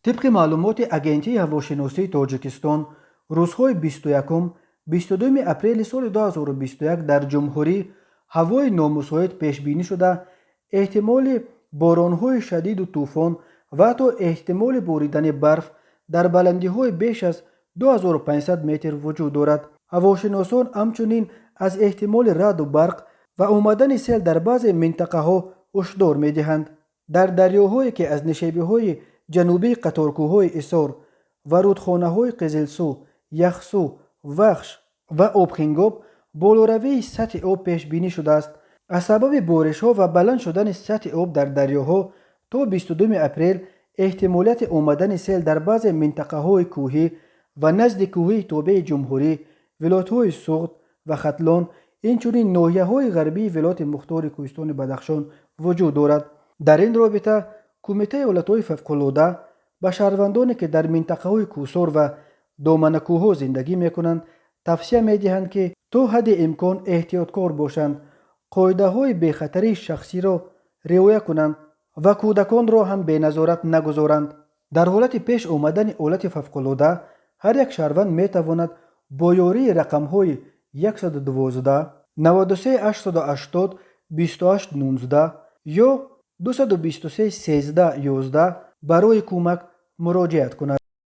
Тибқи маълумоти Агентии ҳавошиносии Тоҷикистон, рӯзҳои 21-ум, 22-юми апрели соли 2021 дар ҷумҳурӣ ҳавои номусоид пешбинӣ шуда, эҳтимоли боронҳои шадиду тӯфон ва ҳатто эҳтимоли боридани барф дар баландиҳои беш аз 2500 метр вуҷуд дорад. Ҳавошиносон ҳамчунин аз эҳтимоли раъду барқ ва омадани сел дар баъзе минтақаҳо ҳушдор медиҳанд. Дар дарёҳое, ки аз нишебиҳои ҷанубии қаторкӯҳҳои Ҳисор ва рудхонаҳои Қизилсу, Яхсу, Вахш ва Обхингоб болоравии сатҳи об пешбинӣ шудааст. Аз сабаби боришҳо ва баланд шудани сатҳи об дар дарёҳо то 22 апрел эҳтимолияти омадани сел дар баъзе минтақаҳои кӯҳӣ ва назди кӯҳии тобеи ҷумҳурӣ, вилоятҳои Суғд ва Хатлон, инчунин ноҳияҳои ғарбии Вилояти Мухтори Кӯҳистони Бадахшон вуҷуд дорад. Дар ин робита Кумитаи ҳолатҳои фавқулода ба шаҳрвандоне, ки дар минтақаҳои кӯҳсор ва доманакӯҳҳо зиндагӣ мекунанд, тавсия медиҳанд, ки то ҳадди имкон эҳтиёткор бошанд, қоидаҳои бехатарии шахсиро риоя кунанд ва кӯдаконро ҳам беназорат нагузоранд. Дар ҳолати пеш омадани ҳолати фавқулода ҳар як шаҳрванд метавонад бо ёрии рақамҳои 112, 93 880 28 19 ё 223 13 11 барои кӯмак муроҷиат кунад.